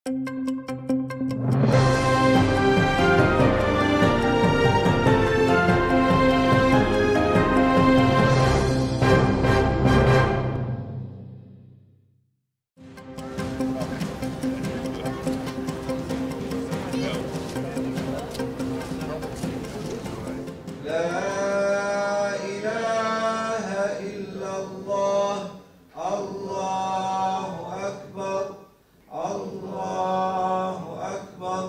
Lâ ilâhe illallah, Allahu ekber, Allahu ekber,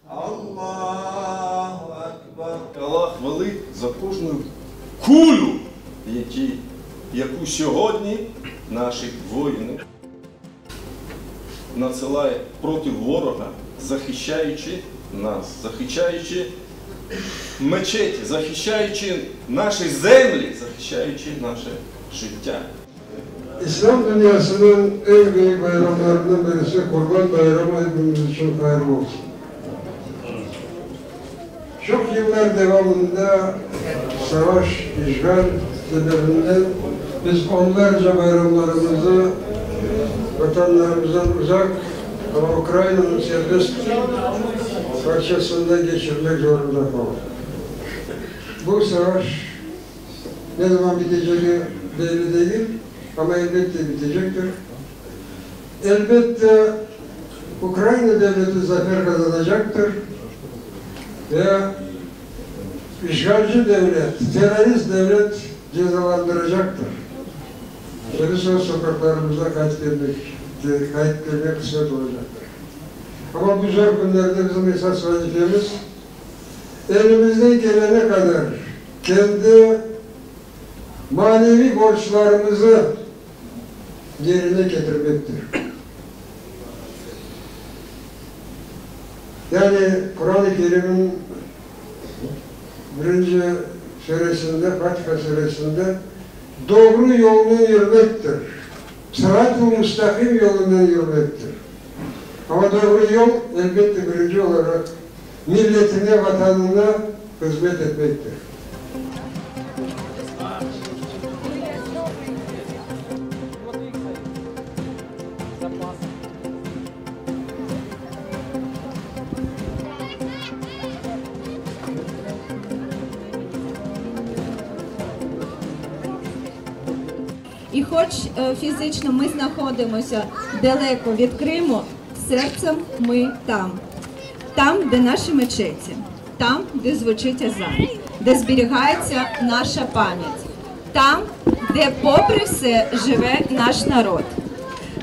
Allahu ekber. Allah велик за кожну кулю, які, яку сьогодні наші воїни надсилають проти ворога, захищаючи нас, захищаючи мечеті, захищаючи наші землі, захищаючи наше життя. İslam dünyasının en büyük bayramlarından birisi Kurban Bayramı hepimiz için hayırlı olsun. Çok yıllar devamında savaş, işgal sebebinden biz onlarca bayramlarımızı vatanlarımızdan uzak ama Ukrayna'nın serbest parçasında geçirmek zorunda kaldık. Bu savaş ne zaman biteceği belli değil ama elbette bitecektir. Elbette Ukrayna devleti zafer kazanacaktır ve işgalci devlet, terörist devlet cezalandıracaktır. Ve biz o sokaklarımıza kayıt gelmek, kayıt gelmek kısmet olacaktır. Ama bu zor günlerde bizim esas vazifemiz elimizden gelene kadar kendi manevi borçlarımızı yerine getirmektir. Yani Kur'an-ı Kerim'in birinci suresinde, Fatiha suresinde doğru yolunu yürümektir. Sırat-ı müstakim yolundan yürümektir. Ama doğru yol elbette birinci olarak milletine, vatanına hizmet etmektir. І хоч е, фізично ми знаходимося далеко від Криму, серцем ми там. Там, де наші мечеті, там, де звучить азан, де зберігається наша пам'ять, там, де, попри все, живе наш народ.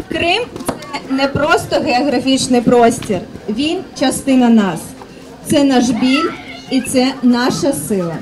Крим це не просто географічний простір, він частина нас. Це наш біль і це наша сила.